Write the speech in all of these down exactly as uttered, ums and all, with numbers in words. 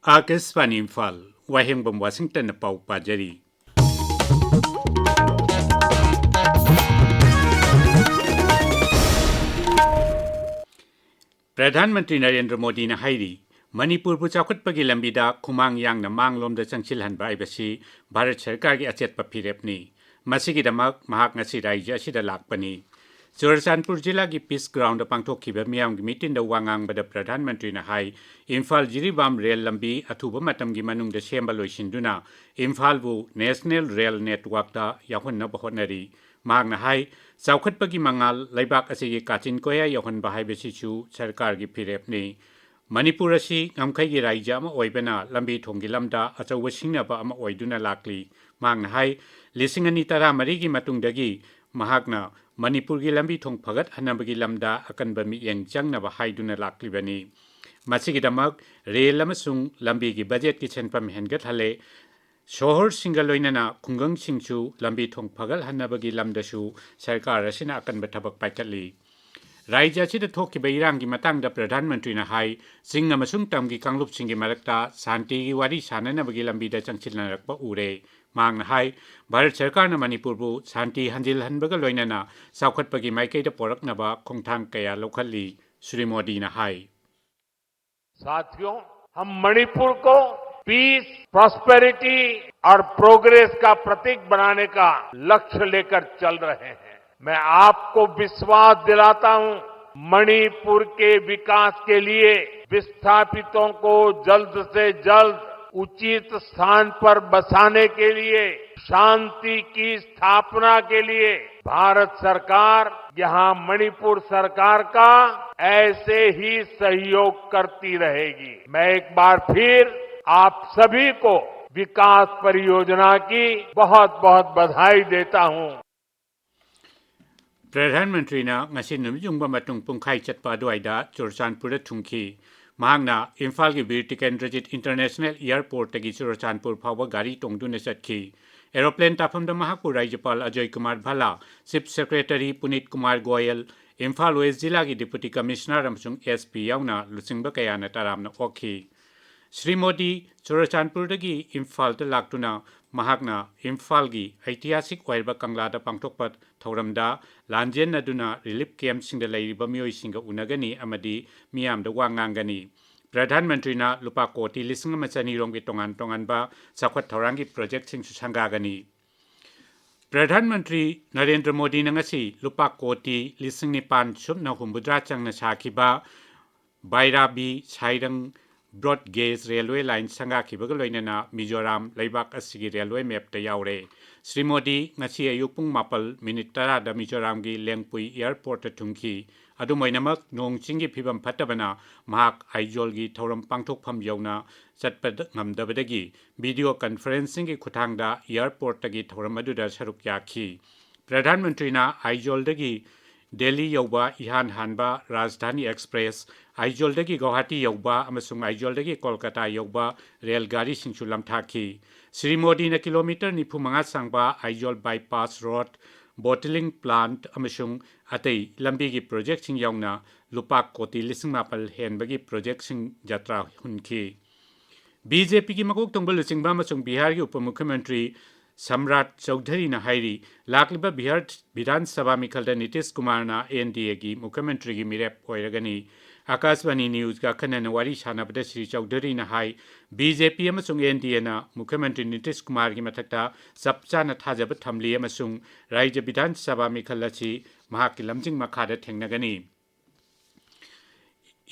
ꯑꯥꯀꯥꯁꯕꯥꯅꯤ ꯏꯝꯐꯥꯜ, ꯋꯥꯍꯦꯡꯕꯝ ꯋꯥꯁꯤꯡꯇꯟꯅ ꯄꯥꯎ ꯄꯥꯖꯔꯤ꯫ ꯄ꯭ꯔꯙꯥꯟ ꯃꯟꯇ꯭ꯔꯤ ꯅꯔꯦꯟꯗ꯭ꯔ ꯃꯣꯗꯤꯅ ꯍꯥꯏꯔꯤ, ꯃꯅꯤꯄꯨꯔꯕꯨ ꯆꯥꯎꯈꯠꯄꯒꯤ ꯂꯝꯕꯤꯗ ꯈꯨꯃꯥꯡ ꯌꯥꯡꯅ ꯃꯥꯡꯂꯣꯝꯗ ꯆꯪꯁꯤꯜꯍꯟꯕ ꯍꯥꯏꯕꯁꯤ ꯚꯥꯔꯠ ꯁꯔꯀꯥꯔꯒꯤ ꯑꯆꯦꯠꯄ ꯐꯤꯔꯦꯞꯅꯤ꯫ ꯃꯁꯤꯒꯤꯗꯃꯛ ꯃꯍꯥꯛ ꯉꯁꯤ ꯔꯥꯏꯖ꯭ꯌ ꯑꯁꯤꯗ ꯂꯥꯛꯄꯅꯤ꯫ ꯆꯨꯔꯆꯥꯟꯄꯨꯔ ꯖꯤꯂꯥꯒꯤ ꯄꯤꯁ ꯒ꯭ꯔꯥꯎꯟꯗ ꯄꯥꯡꯊꯣꯛꯈꯤꯕ ꯃꯤꯌꯥꯝꯒꯤ ꯃꯤꯇꯤꯟꯗ ꯋꯥ ꯉꯥꯡꯕꯗ ꯄ꯭ꯔꯙꯥꯟ ꯃꯟꯇ꯭ꯔꯤꯅ ꯍꯥꯏ, ꯏꯝꯐꯥꯜ ꯖꯤꯔꯤꯕꯥꯝ ꯔꯦꯜ ꯂꯝꯕꯤ ꯑꯊꯨꯕ ꯃꯇꯝꯒꯤ ꯃꯅꯨꯡꯗ ꯁꯦꯝꯕ ꯂꯣꯏꯁꯤꯟꯗꯨꯅ ꯏꯝꯐꯥꯜꯕꯨ ꯅꯦꯁꯅꯦꯜ ꯔꯦꯜ ꯅꯦꯠꯋꯥꯔꯛꯇ ꯌꯥꯎꯍꯟꯅꯕ ꯍꯣꯠꯅꯔꯤ꯫ ꯃꯍꯥꯛꯅ ꯍꯥꯏ, ꯆꯥꯎꯈꯠꯄꯒꯤ ꯃꯉꯥꯜ ꯂꯩꯕꯥꯛ ꯑꯁꯤꯒꯤ ꯀꯥꯆꯤꯟ ꯀꯣꯌꯥ ꯌꯧꯍꯟꯕ ꯍꯥꯏꯕꯁꯤꯁꯨ ꯁꯔꯀꯥꯔꯒꯤ ꯐꯤꯔꯦꯞꯅꯤ꯫ ꯃꯅꯤꯄꯨꯔ ꯑꯁꯤ ꯉꯝꯈꯩꯒꯤ ꯔꯥꯏꯖ꯭ꯌ ꯑꯃ ꯑꯣꯏꯕꯅ ꯂꯝꯕꯤ ꯊꯣꯡꯒꯤ ꯂꯝꯗ ꯑꯆꯧꯕ ꯁꯤꯡꯅꯕ ꯑꯃ ꯑꯣꯏꯗꯨꯅ ꯂꯥꯛꯂꯤ꯫ ꯃꯍꯥꯛꯅ ꯍꯥꯏ, ꯂꯤꯁꯤꯡ ꯑꯅꯤ ꯇꯔꯥꯃꯔꯤꯒꯤ ꯃꯇꯨꯡꯗꯒꯤ ꯃꯍꯥꯛꯅ ꯃꯅꯤꯄꯨꯔꯒꯤ ꯂꯝꯕꯤ ꯊꯣꯡ ꯐꯒꯠꯍꯟꯅꯕꯒꯤ ꯂꯝꯗ ꯑꯀꯟꯕ ꯃꯤꯠꯌꯦꯡ ꯆꯪꯅꯕ ꯍꯥꯏꯗꯨꯅ ꯂꯥꯛꯂꯤꯕꯅꯤ꯫ ꯃꯁꯤꯒꯤꯗꯃꯛ ꯔꯦꯜ ꯑꯃꯁꯨꯡ ꯂꯝꯕꯤꯒꯤ ꯕꯖꯦꯠꯀꯤ ꯁꯦꯟꯐꯝ ꯍꯦꯟꯒꯠꯍꯜꯂꯦ꯫ ꯁꯣꯍꯣꯔꯁꯤꯡꯒ ꯂꯣꯏꯅꯅ ꯈꯨꯡꯒꯪꯁꯤꯡꯁꯨ ꯂꯝꯕꯤ ꯊꯣꯡ ꯐꯒꯠꯍꯟꯅꯕꯒꯤ ꯂꯝꯗꯁꯨ ꯁꯔꯀꯥꯔ ꯑꯁꯤꯅ ꯑꯀꯟꯕ ꯊꯕꯛ ꯄꯥꯏꯈꯠꯂꯤ꯫ ꯔꯥꯏꯖ꯭ꯌ ꯑꯁꯤꯗ ꯊꯣꯛꯈꯤꯕ ꯏꯔꯥꯡꯒꯤ ꯃꯇꯥꯡꯗ ꯄ꯭ꯔꯙꯥꯟ ꯃꯟꯇ꯭ꯔꯤꯅ ꯍꯥꯏ, ꯆꯤꯡ ꯑꯃꯁꯨꯡ ꯇꯝꯒꯤ ꯀꯥꯡꯂꯨꯞꯁꯤꯡꯒꯤ ꯃꯔꯛꯇ ꯁꯥꯟꯇꯤꯒꯤ ꯋꯥꯔꯤ ꯁꯥꯅꯅꯕꯒꯤ ꯂꯝꯕꯤꯗ ꯆꯪꯁꯤꯟꯅꯔꯛꯄ ꯎꯔꯦ꯫ ꯃꯍꯥꯛꯅ ꯍꯥꯏ, ꯚꯥꯔꯠ ꯁꯔꯀꯥꯔꯅ ꯃꯅꯤꯄꯨꯔꯕꯨ ꯁꯥꯟꯇꯤ ꯍꯟꯖꯤꯜꯍꯟꯕꯒ ꯂꯣꯏꯅꯅ ꯆꯥꯎꯈꯠꯄꯒꯤ ꯃꯥꯏꯀꯩꯗ ꯄꯣꯔꯛꯅꯕ ꯈꯣꯡꯊꯥꯡ ꯀꯌꯥ ꯂꯧꯈꯠꯂꯤ꯫ ꯁ꯭ꯔꯤ ꯃꯣꯗꯤꯅ ꯍꯥꯏ, साथियों, हम मणिपुर को पीस, प्रॉस्पेरिटी और प्रोग्रेस का प्रतीक बनाने का लक्ष्य लेकर चल रहे हैं। मैं आपको विश्वास दिलाता हूं, मणिपुर के विकास के लिए, विस्थापितों को जल्द से जल्द उचित स्थान पर बसाने के लिए, शांति की स्थापना के लिए भारत सरकार यहां मणिपुर सरकार का ऐसे ही सहयोग करती रहेगी। मैं एक बार फिर आप सभी को विकास परियोजना की बहुत बहुत बधाई देता हूं। ꯄ꯭ꯔꯙꯥꯟ ꯃꯟꯇ꯭ꯔꯤꯅ ꯉꯁꯤ ꯅꯨꯃꯤꯠ ꯌꯨꯡꯕ ꯃꯇꯨꯡ ꯄꯨꯡꯈꯥꯏ ꯆꯠꯄ ꯑꯗꯨꯋꯥꯏꯗ ꯆꯨꯔꯆꯥꯟꯄꯨꯔꯗ ꯊꯨꯡꯈꯤ꯫ ꯃꯍꯥꯛꯅ ꯏꯝꯐꯥꯜꯒꯤ ꯕꯤꯔ ꯇꯤꯀꯦꯟꯗ꯭ꯔꯖꯤꯠ ꯏꯟꯇꯔꯅꯦꯁꯅꯦꯜ ꯑꯦꯌꯔꯄꯣꯔꯠꯇꯒꯤ ꯆꯨꯔꯆꯥꯟꯄꯨꯔ ꯐꯥꯎꯕ ꯒꯥꯔꯤ ꯇꯣꯡꯗꯨꯅ ꯆꯠꯈꯤ꯫ ꯑꯦꯔꯣꯄ꯭ꯂꯦꯟ ꯇꯥꯐꯝꯗ ꯃꯍꯥꯛꯄꯨ ꯔꯥꯖ꯭ꯌꯄꯥꯜ Ajoy Kumar Bhalla, chief secretary Punit Kumar Goyal, Imphal west ꯖꯤꯂꯥꯒꯤ ꯗꯤꯄꯨꯇꯤ ꯀꯃꯤꯁꯅꯔ ꯑꯃꯁꯨꯡ ꯑꯦꯁ ꯄꯤ ꯌꯥꯎꯅ ꯂꯨꯆꯤꯡꯕ ꯀꯌꯥꯅ ꯇꯔꯥꯝꯅ ꯑꯣꯛꯈꯤ꯫ ꯁ꯭ꯔꯤ ꯃꯣꯗꯤ ꯆꯨꯔꯆꯥꯟꯄꯨꯔꯗꯒꯤ ꯏꯝꯐꯥꯜꯗ ꯂꯥꯛꯇꯨꯅ ꯃꯍꯥꯛꯅ ꯏꯝꯐꯥꯜꯒꯤ ꯑꯩꯇꯤꯍꯥꯁꯤꯛ ꯑꯣꯏꯔꯕ ꯀꯪꯂꯥꯗ ꯄꯥꯡꯊꯣꯛꯄ ꯊꯧꯔꯝꯗ ꯂꯥꯟꯖꯦꯟꯅꯗꯨꯅ ꯔꯤꯂꯤꯐ ꯀꯦꯝꯞꯁꯤꯡꯗ ꯂꯩꯔꯤꯕ ꯃꯤꯑꯣꯏꯁꯤꯡꯒ ꯎꯅꯒꯅꯤ ꯑꯃꯗꯤ ꯃꯤꯌꯥꯝꯗ ꯋꯥ ꯉꯥꯡꯒꯅꯤ꯫ ꯄ꯭ꯔꯙꯥꯟ ꯃꯟꯇ꯭ꯔꯤꯅ ꯂꯨꯄꯥ ꯀꯣꯇꯤ ꯂꯤꯁꯤꯡ ꯑꯃ ꯆꯅꯤꯔꯣꯝꯒꯤ ꯇꯣꯉꯥꯟ ꯇꯣꯉꯥꯟꯕ ꯆꯥꯎꯈꯠ ꯊꯧꯔꯥꯡꯒꯤ ꯄ꯭ꯔꯣꯖꯦꯛꯁꯤꯡꯁꯨ ꯁꯪꯒꯥꯒꯅꯤ꯫ ꯄ꯭ꯔꯙꯥꯟ ꯃꯟꯇ꯭ꯔꯤ ꯅꯔꯦꯟꯗ꯭ꯔ ꯃꯣꯗꯤꯅ ꯉꯁꯤ ꯂꯨꯄꯥ ꯀꯣꯇꯤ ꯂꯤꯁꯤꯡ ꯅꯤꯄꯥꯟ ꯁꯨꯞꯅ ꯍꯨꯝꯐꯨꯇꯔꯥ ꯆꯪꯅ ꯁꯥꯈꯤꯕ ꯕꯥꯏꯔꯥꯕꯤ ꯁꯥꯏꯔꯪ ꯕ꯭ꯔꯣꯗ ꯒꯦꯖ ꯔꯦꯜꯋꯦ ꯂꯥꯏꯟ ꯁꯪꯒꯥꯈꯤꯕꯒ ꯂꯣꯏꯅꯅ ꯃꯤꯖꯣꯔꯥꯝ ꯂꯩꯕꯥꯛ ꯑꯁꯤꯒꯤ ꯔꯦꯜꯋꯦ ꯃꯦꯞꯇ ꯌꯥꯎꯔꯦ꯫ ꯁ꯭ꯔꯤ ꯃꯣꯗꯤ ꯉꯁꯤ ꯑꯌꯨꯛ ꯄꯨꯡ ꯃꯥꯄꯜ ꯃꯤꯅꯤꯠ ꯇꯔꯥꯗ ꯃꯤꯖꯣꯔꯥꯝꯒꯤ ꯂꯦꯡꯄꯨꯏ ꯑꯦꯌꯔꯄꯣꯔꯠꯇ ꯊꯨꯡꯈꯤ꯫ ꯑꯗꯨꯝ ꯑꯣꯏꯅꯃꯛ, ꯅꯣꯡ ꯆꯤꯡꯒꯤ ꯐꯤꯕꯝ ꯐꯠꯇꯕꯅ ꯃꯍꯥꯛ ꯑꯥꯏꯖꯣꯜꯒꯤ ꯊꯧꯔꯝ ꯄꯥꯡꯊꯣꯛꯐꯝ ꯌꯧꯅ ꯆꯠꯄ ꯉꯝꯗꯕꯗꯒꯤ ꯚꯤꯗꯤꯑꯣ ꯀꯟꯐꯔꯦꯟꯁꯤꯡꯒꯤ ꯈꯨꯠꯊꯥꯡꯗ ꯑꯦꯌꯔꯄꯣꯔꯠꯇꯒꯤ ꯊꯧꯔꯝ ꯑꯗꯨꯗ ꯁꯔꯨꯛ ꯌꯥꯈꯤ꯫ ꯄ꯭ꯔꯙꯥꯟ ꯃꯟꯇ꯭ꯔꯤꯅ ꯑꯥꯏꯖꯣꯜꯗꯒꯤ ꯗꯦꯜꯂꯤ ꯌꯧꯕ ꯏꯍꯥꯟ ꯍꯥꯟꯕ ꯔꯥꯖꯙꯥꯅꯤ ꯑꯦꯛꯁꯄ꯭ꯔꯦꯁ, ꯑꯥꯏꯖꯣꯜꯗꯒꯤ ꯒꯧꯍꯥꯇꯤ ꯌꯧꯕ ꯑꯃꯁꯨꯡ ꯑꯥꯏꯖꯣꯜꯗꯒꯤ ꯀꯣꯜꯀꯇꯥ ꯌꯧꯕ ꯔꯦꯜ ꯒꯥꯔꯤꯁꯤꯡꯁꯨ ꯂꯝꯊꯥꯈꯤ꯫ ꯁ꯭ꯔꯤ ꯃꯣꯗꯤꯅ ꯀꯤꯂꯣꯃꯤꯇꯔ ꯅꯤꯐꯨ ꯃꯉꯥ ꯁꯥꯡꯕ ꯑꯥꯏꯖꯣꯜ ꯕꯥꯏꯄꯥꯁ ꯔꯣꯗ, ꯕꯣꯇꯂꯤꯡ ꯄ꯭ꯂꯥꯟꯠ ꯑꯃꯁꯨꯡ ꯑꯇꯩ ꯂꯝꯕꯤꯒꯤ ꯄ꯭ꯔꯣꯖꯦꯛꯁꯤꯡ ꯌꯥꯎꯅ ꯂꯨꯄꯥ ꯀꯣꯇꯤ ꯂꯤꯁꯤꯡ ꯃꯥꯄꯜ ꯍꯦꯟꯕꯒꯤ ꯄ꯭ꯔꯣꯖꯦꯛꯁꯤꯡ ꯖꯇ꯭ꯔꯥ ꯍꯨꯟꯈꯤ꯫ ꯕꯤ ꯖꯦ ꯄꯤꯒꯤ ꯃꯀꯣꯛ ꯊꯣꯡꯕ ꯂꯨꯆꯤꯡꯕ ꯑꯃꯁꯨꯡ ꯕꯤꯍꯥꯔꯒꯤ ꯎꯄ ꯃꯨꯈ꯭ꯌꯃꯟꯇ꯭ꯔꯤ ꯁꯝꯔꯥꯠ ꯆꯧꯙꯔꯤꯅ ꯍꯥꯏꯔꯤ, ꯂꯥꯛꯂꯤꯕ ꯕꯤꯍꯥꯔ ꯕꯤꯙꯥꯟ ꯁꯚꯥ ꯃꯤꯈꯜꯗ ꯅꯤꯇꯤꯁ ꯀꯨꯃꯥꯔꯅ ꯑꯦꯟ ꯗꯤ ꯑꯦꯒꯤ ꯃꯨꯈ꯭ꯌꯃꯟꯇ꯭ꯔꯤꯒꯤ ꯃꯤꯔꯦꯞ ꯑꯣꯏꯔꯒꯅꯤ꯫ ꯑꯀꯥꯁꯕꯥꯅꯤ ꯅ꯭ꯌꯨꯁꯀ ꯑꯈꯟꯅꯅ ꯋꯥꯔꯤ ꯁꯥꯟꯅꯕꯗ ꯁ꯭ꯔꯤ ꯆꯧꯙꯔꯤꯅ ꯍꯥꯏ, ꯕꯤ ꯖꯦ ꯄꯤ ꯑꯃꯁꯨꯡ ꯑꯦꯟ ꯗꯤ ꯑꯦꯅ ꯃꯨꯈ꯭ꯌꯃꯟꯇ꯭ꯔꯤ ꯅꯤꯇꯤꯁ ꯀꯨꯃꯥꯔꯒꯤ ꯃꯊꯛꯇ ꯆꯞ ꯆꯥꯅ ꯊꯥꯖꯕ ꯊꯝꯂꯤ ꯑꯃꯁꯨꯡ ꯔꯥꯖ꯭ꯌ ꯕꯤꯙꯥꯟ ꯁꯚꯥ ꯃꯤꯈꯜ ꯑꯁꯤ ꯃꯍꯥꯛꯀꯤ ꯂꯝꯖꯤꯡ ꯃꯈꯥꯗ ꯊꯦꯡꯅꯒꯅꯤ꯫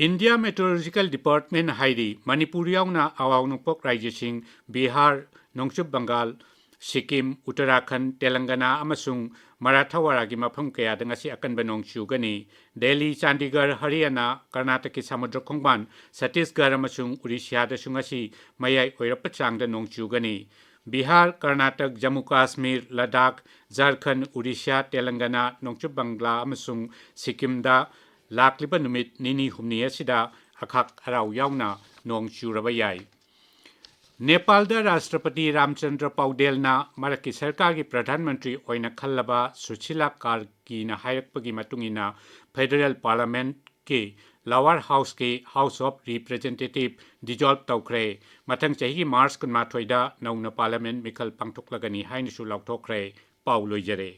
ꯏꯟꯗꯤꯌꯥ ꯃꯦꯇ꯭ꯔꯣꯂꯣꯖꯤꯀꯦꯜ ꯗꯤꯄꯥꯔꯠꯃꯦꯟꯠ ꯍꯥꯏꯔꯤ, ꯃꯅꯤꯄꯨꯔ ꯌꯥꯎꯅ ꯑꯋꯥꯡ ꯅꯣꯡꯄꯣꯛ ꯔꯥꯖ꯭ꯌꯁꯤꯡ ꯕꯤꯍꯥꯔ, ꯅꯣꯡꯆꯨꯞ ꯕꯪꯒꯥꯜ, ꯁꯤꯛꯀꯤꯝ, ꯎꯠꯇꯔꯥꯈꯟꯗ, ꯇꯦꯂꯪꯒꯅꯥ ꯑꯃꯁꯨꯡ ꯃꯔꯥꯊꯋꯥꯔꯥꯒꯤ ꯃꯐꯝ ꯀꯌꯥꯗ ꯉꯁꯤ ꯑꯀꯟꯕ ꯅꯣꯡ ꯆꯨꯒꯅꯤ꯫ ꯗꯦꯜꯂꯤ, ꯆꯥꯟꯗꯤꯒꯔ, ꯍꯔꯤꯌꯥꯅꯥ, ꯀꯔꯅꯥꯇꯀꯀꯤ ꯁꯃꯨꯗ꯭ꯔ ꯈꯣꯡꯕꯥꯟ, ꯁꯠꯇꯤꯁꯒꯔ ꯑꯃꯁꯨꯡ ꯎꯔꯤꯁ꯭ꯌꯥꯗꯁꯨ ꯉꯁꯤ ꯃꯌꯥꯏ ꯑꯣꯏꯔꯞꯄ ꯆꯥꯡꯗ ꯅꯣꯡ ꯆꯨꯒꯅꯤ꯫ ꯕꯤꯍꯥꯔ, ꯀꯔꯅꯥꯇꯛ, ꯖꯝꯃꯨ ꯀꯥꯁꯃꯤꯔ, ꯂꯗꯥꯈ, ꯖꯔꯈꯟꯗ, ꯎꯔꯤꯁ꯭ꯌꯥ, ꯇꯦꯂꯪꯒꯅꯥ, ꯅꯣꯡꯆꯨꯞ ꯕꯪꯒ꯭ꯂꯥ ꯑꯃꯁꯨꯡ ꯁꯤꯛꯀꯤꯝꯗ ꯂꯥꯛꯂꯤꯕ ꯅꯨꯃꯤꯠ ꯅꯤꯅꯤ ꯍꯨꯝꯅꯤ ꯑꯁꯤꯗ ꯑꯈꯥꯛ ꯑꯔꯥꯎ ꯌꯥꯎꯅ ꯅꯣꯡ ꯆꯨꯔꯕ ꯌꯥꯏ꯫ ꯅꯦꯄꯥꯜꯗ ꯔꯥꯁꯇ꯭ꯔꯄꯇꯤ ꯔꯥꯝꯆꯟꯗ꯭ꯔ ꯄꯧꯗꯦꯜꯅ ꯃꯔꯛꯀꯤ ꯁꯔꯀꯥꯔꯒꯤ ꯄ꯭ꯔꯙꯥꯟ ꯃꯟꯇ꯭ꯔꯤ ꯑꯣꯏꯅ ꯈꯜꯂꯕ ꯁꯨꯁꯤꯂꯥ ꯀꯥꯔꯀꯤꯅ ꯍꯥꯏꯔꯛꯄꯒꯤ ꯃꯇꯨꯡ ꯏꯟꯅ, ꯐꯦꯗꯔꯦꯜ ꯄꯥꯔꯂꯥꯃꯦꯟꯠꯀꯤ Lower Houseꯀꯤ House of Representative dissolve ꯇꯧꯈ꯭ꯔꯦ꯫ ꯃꯊꯪ ꯆꯍꯤꯒꯤ March ꯀꯨꯟꯃꯥꯊꯣꯏꯗ ꯅꯧꯅ Parliament ꯃꯤꯈꯜ ꯄꯥꯡꯊꯣꯛꯂꯒꯅꯤ ꯍꯥꯏꯅꯁꯨ ꯂꯥꯎꯊꯣꯛꯈ꯭ꯔꯦ꯫ ꯄꯥꯎ ꯂꯣꯏꯖꯔꯦ꯫